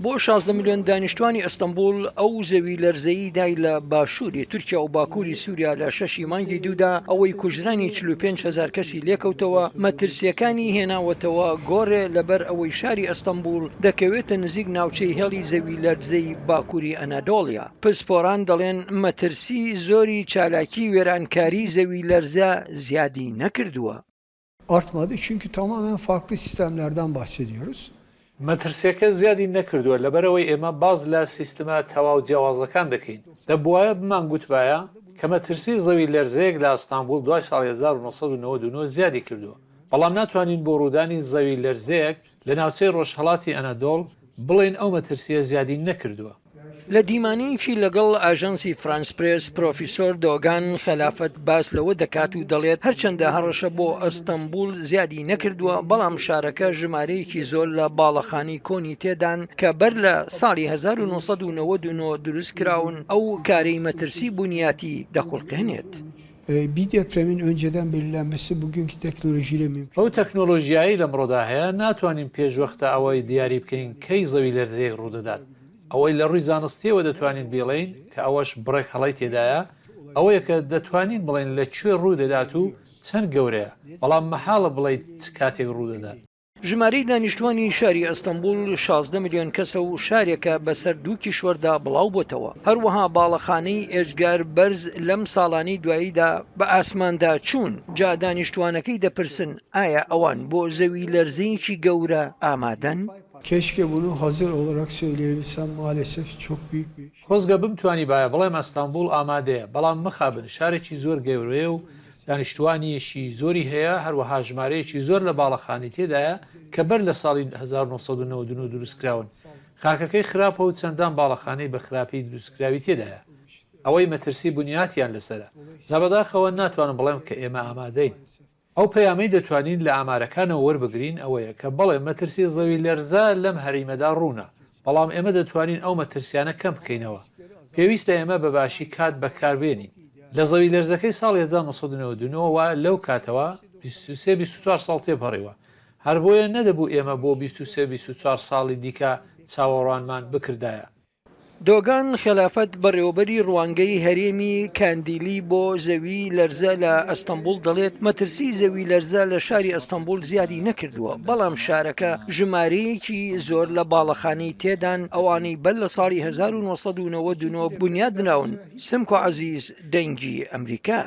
بۆ 16 ملیۆن دانیشتوانی ئەستەنبوڵ ئەو زەوی لەرزەیی دای لە باشووری تورکیا و باکووری سووریا لە شەشی مانگی دوودا ئەوەی کوژرانی 45 هەزار کەسی لێکەوتەوە مەترسییەکانی هێناوەتەوە گۆڕێ لەبەر ئەوەی شاری ئەستەنبوڵ دەکەوێتە نزیک ناوچەی هێڵی زەوی لەرزەی باکووری ئەنادۆڵیا. پسپۆران دەڵێن مەترسی زۆری چالاکی وێرانکاری زەوی لەرزە زیادی نەکردووە. Artmadı çünkü tamamen farklı sistemlerden bahsediyoruz. مەترسیەکە زیادی نەکردووە لەبەرئەوەی ئێمە باس لە سیستمە تەواو جیاوازەکان دەکەین. دەبوایە بمانگوتبایە کە مەترسی زەوی لەرزەیەک لە ئەستانبوڵ دوای ساڵی 1999 زیادی کردووە، بەڵام ناتوانین بۆ ڕوودانی زەوی لەرزەیەک لە ناوچەی ڕۆژهەڵاتی ئەنەدۆڵ بڵێین ئەو مەترسییە زیادی نەکردووە. لە دیمانەیەکی لەگەڵ ئاژانسی فرانس پرێس، پرۆفیسۆر دۆگان خەلافەت باس لەوە دەکات و دەڵێت، هەرچەندە هەڕەشە بۆ ئەستەنبوڵ زیادی نەکردووە، بەڵام شارەکە ژمارەیەکی زۆر لە باڵەخانەی کۆنی تێدان کە بەر لە ساڵی 1999 دروستکراون، ئەو کارەی مەترسی بونیاتی دەخوڵقێنێت. Bir depremin önceden belirlenmesi bugünkü teknolojiyle mümkün. بەو تەکنۆلۆژیایەی لەمڕۆدا هەیە ناتوانین پێشوەختە ئەوەی دیاری بکەین کەی زەویلەرزەیەک ڕوودەدات. ئەوەی لە ڕووی زانستییەوە دەتوانین بیڵێین، کە ئەوەش بڕێک هەڵەی تێدایە، ئەوەیە کە دەتوانین بڵێین لە کوێ ڕوودەدات و چەند گەورەیە، بەڵام مەحاڵە بڵێیت چ کاتێک ڕوودەدات. ژمارەی دانیشتوانی شاری ئەستەنبوڵ 16 ملیۆن کەسە و شارێکە بەسەر دوو کیشوەردا بڵاوبۆتەوە. هەروەها باڵەخانەی ئێجگار بەرز لەم ساڵانەی دواییدا بە ئاسماندا چوون، جا دانیشتوانەکەی دەپرسن ئایا ئەوان بۆ زەویلەرزەیەکی گەورە ئامادەن؟ Keşke bunu hazır olarak söyleyebilsem maalesef çok büyük bir. خۆزگە بمتوانیبایە بڵێم ئەستانبوڵ ئامادەیە، بەڵام مخابن شارێکی زۆر گەورەیە و دانیشتووانییەکی زۆری هەیە، هەروەها ژمارەیەکی زۆر لە باڵەخانەی تێدایە کە بەر لە ساڵی 1999 دروستکراون، خاکەکەی خراپە و چەندان باڵەخانەی بە خراپی دروستکراوی تێدایە، ئەوەی مەترسی بنیاتیان لەسەرە، جا بەداخەوە ناتوانم بڵێم کە ئێمە ئامادەین. ئەو پەیامەی دەتوانین لە ئامارەکانەوە وەربگرین ئەوەیە کە بەڵێ مەترسی زەویلەرزە لەم هەریمەدا ڕوونە، بەڵام ئێمە دەتوانین ئەو مەترسیانە کەم بکەینەوە. پێویستە ئێمە بە باشی کات بەکاربێنین. لە زەویلەرزەکەی ساڵی 1999 وە لەو کاتەوە 23 24 ساڵ تێپەڕیوە. هەر بۆیە نەدەبوو ئێمە بۆ 23 24 ساڵی دیکە چاوەڕوانمان بکردایە. دۆگان خەلافەت بەڕێوەبەری ڕوانگەی هەرێمی کاندیلی بۆ زەوی لەرزە لە ئەستەنبوڵ دەڵێت مەترسی زەوی لەرزە لە شاری ئەستەنبوڵ زیادی نەکردووە، بەڵام شارەکە ژمارەیەکی زۆر لە باڵەخانەی تێدان ئەوانەی بەر لە ساڵی 1999 بونیادنراون. سمکۆ عەزیز، دەنگی ئەمریکا.